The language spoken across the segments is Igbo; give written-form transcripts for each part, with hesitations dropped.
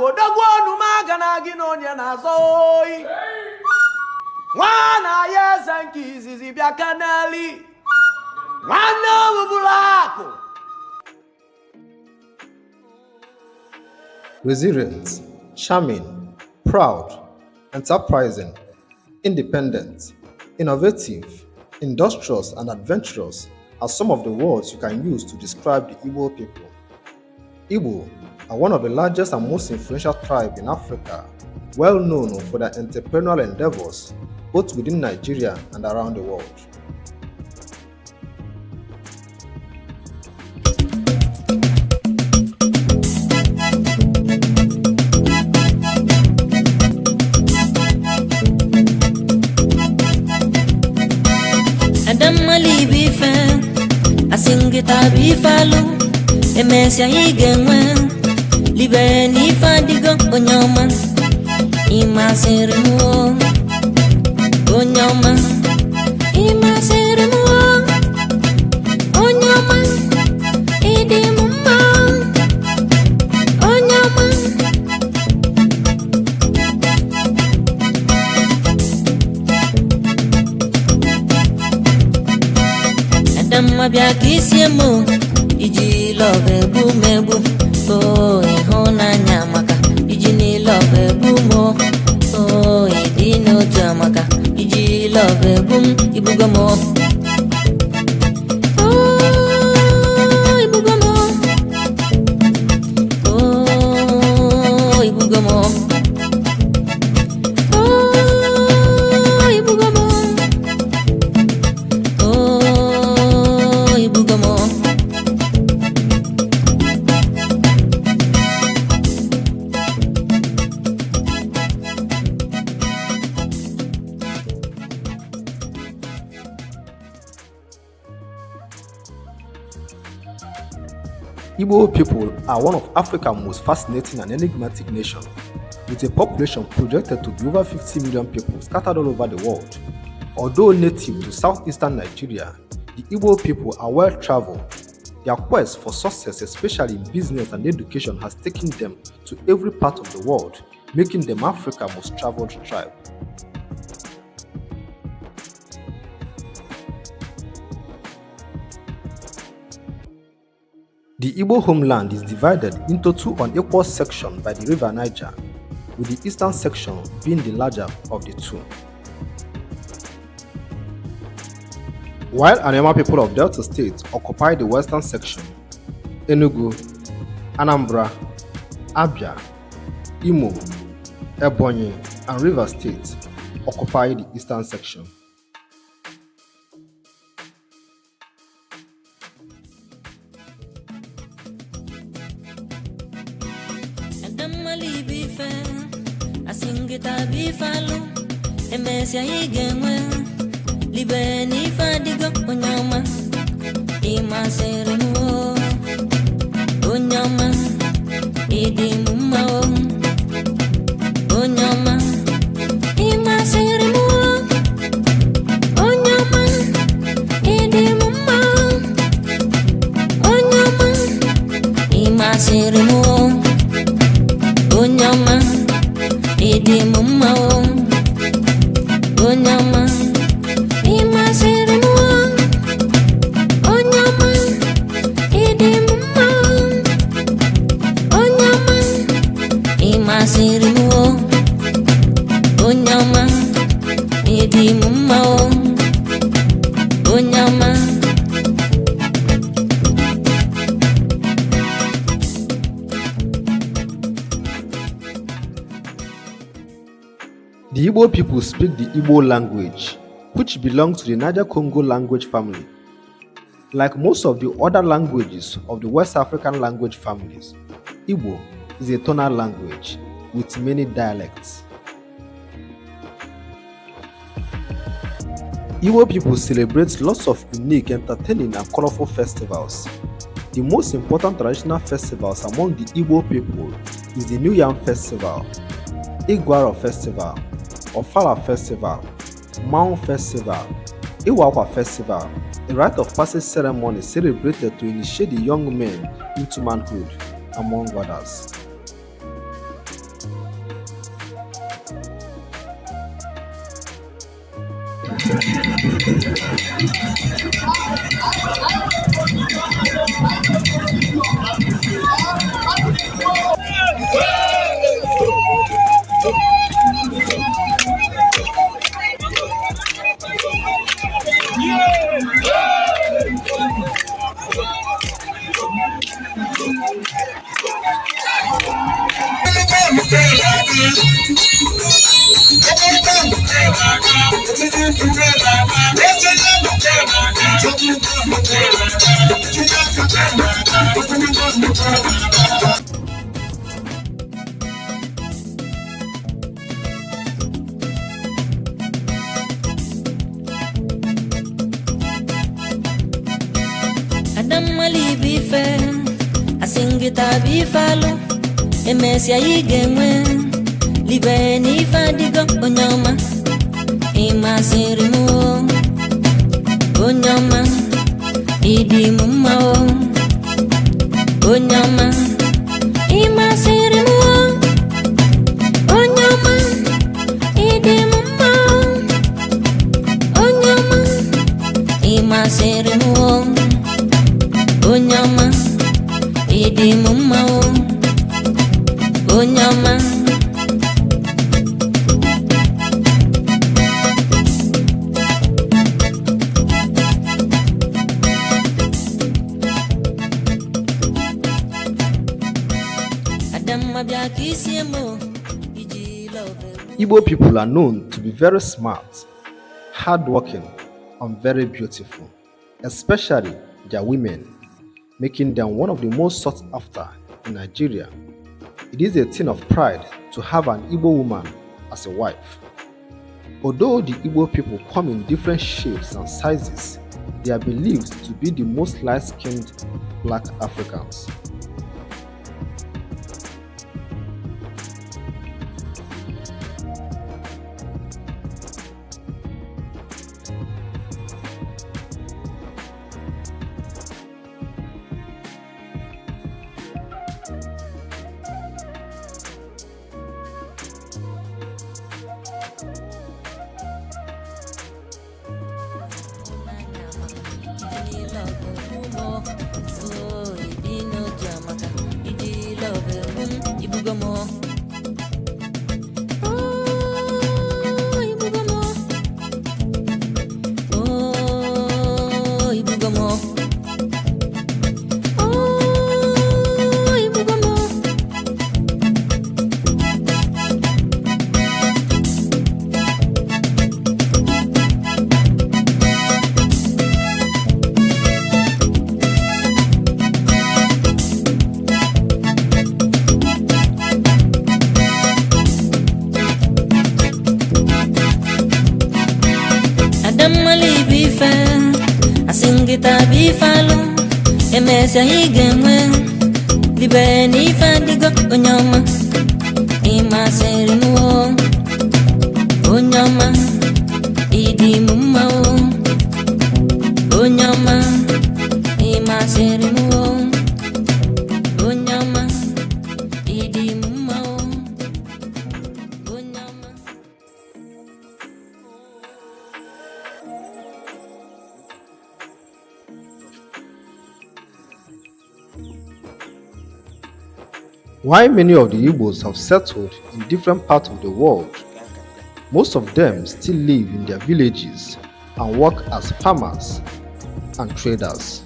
Odogwu onumaga na gị na onye na-azọ oyi nwa na ya eze nke izizi bịa kanali nwanne ọbụbụla akụ. Resilient, charming, proud, enterprising, independent, innovative, industrious, and adventurous are some of the words you can use to describe the Igbo people. Igbo are one of the largest and most influential tribes in Africa, well known for their entrepreneurial endeavors both within Nigeria and around the world. Adamma bụ ife asị ngịta bụ ife alụ emesịa ị ga-enwe libe na ife adịgo onye ọma ịmasịrị m o, onye ọma ịmasịrị m o, onye ọma ịdị m mma onye ọma. Adamma bịa ka isie m iji love egbu m egbu o ịhụnanya maka iji n'ilove egbu m o ịdị n'otu amaka iji love egbu m ibugo m o ibugo m o ibugo m o ibugo m o ibugo m o. Igbo people are one of Africa's most fascinating and enigmatic nations, with a population projected to be over 50 million people scattered all over the world. Although native to southeastern Nigeria, the Igbo people are well traveled. Their quest for success, especially in business and education, has taken them to every part of the world, making them Africa's most traveled tribe. The Igbo homeland is divided into two unequal sections by the River Niger, with the eastern section being the larger of the two. While Anioma people of Delta State occupy the western section, Enugu, Anambra, Abia, Imo, Ebonyi, and Rivers State occupy the eastern section. Adamma bụ ife asị ngịta bụ ife alụ emesịa ị ga-enwe libe na ife adịgo onye ọma ịmasịrị m o onye ọma ịdị m mma o onye ọma ịmasịrị m o onye ọma ịdị m mma onye ọma ịmasịrị m o onye ọma ịdị m mma o onye ọma ịmasịrị m o onye ọma ịdị m mma onye ọma ịmasịrị m o onye ọma ịdị m mma o onye ọma. The Igbo people speak the Igbo language, which belongs to the Niger-Congo language family. Like most of the other languages of the West African language families, Igbo is a tonal language with many dialects. Igbo people celebrate lots of unique, entertaining, and colorful festivals. The most important traditional festivals among the Igbo people is the New Yam Festival, Igu Aro Festival, Ofala Festival, Mmanwu Festival, Iwa Akwa Festival, a rite of passage ceremony celebrated to initiate the young men into manhood, among others. Adammali bụ ife, asị ngịta bụ ife alụ, emesịa ị ga-enwe libe n'ife adịgo. Onye ọma, ịmasịrị m o, onye ọma, ịdị m mma o, onye ọma, ịmasịrị m o, onye ọma, ịdị m mma o, onye ọma, ịmasịrị m o, onye ọma, ịdị m mma o, onye ọma. Adamma bịa ka isi m o, iji love. Igbo people are known to be very smart, hardworking, and very beautiful, especially their women, making them one of the most sought after in Nigeria. It is a thing of pride to have an Igbo woman as a wife. Although the Igbo people come in different shapes and sizes, they are believed to be the most light-skinned black Africans. Adammali bụ ife, asị ngịta bụ ife alụ, emesịa ị ga-enwe libe n'ife adịgo. Onye ọma, ịmasịrị m o, onye ọma, ịdị m mma o, onye ọma, ịmasịrị m o, onye ọma, ịdị m mma o, onye ọma. While many of the Igbos have settled in different parts of the world, most of them still live in their villages and work as farmers and traders.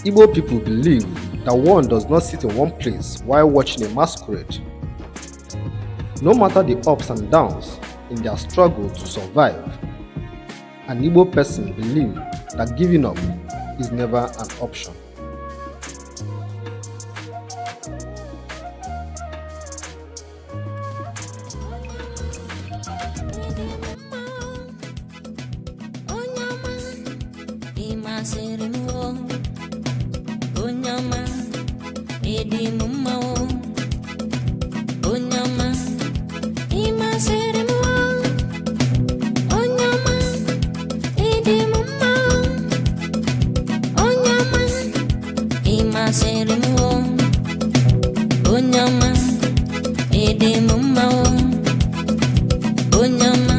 Igbo people believe that one does not sit in one place while watching a masquerade. No matter the ups and downs in their struggle to survive, an Igbo person believes that giving up is never an option. Onye ọma, ịmasịrị m o, onye ọma, ịdị m mma o, onye ọma, ịmasịrị m o, onye ọma, ịdị m mma o, onye ọma, ịmasịrị m o, onye ọma, Ịdị m mma o, onye ọma.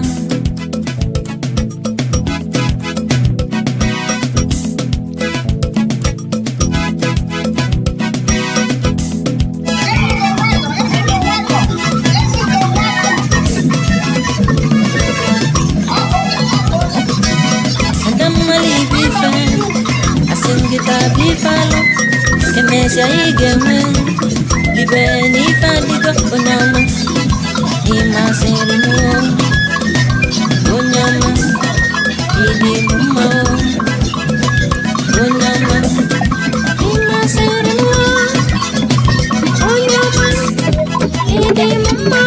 Adamma libe ife, asị m gị taa bụ ife alụ, emesịa ị ga-enwe libe n'ife adịgo onye ọma. Ị masịrị m o, onye ọma, ịdị m mma o, onye ọma. Ị masịrị m o, onye ọma, ịdị m mma.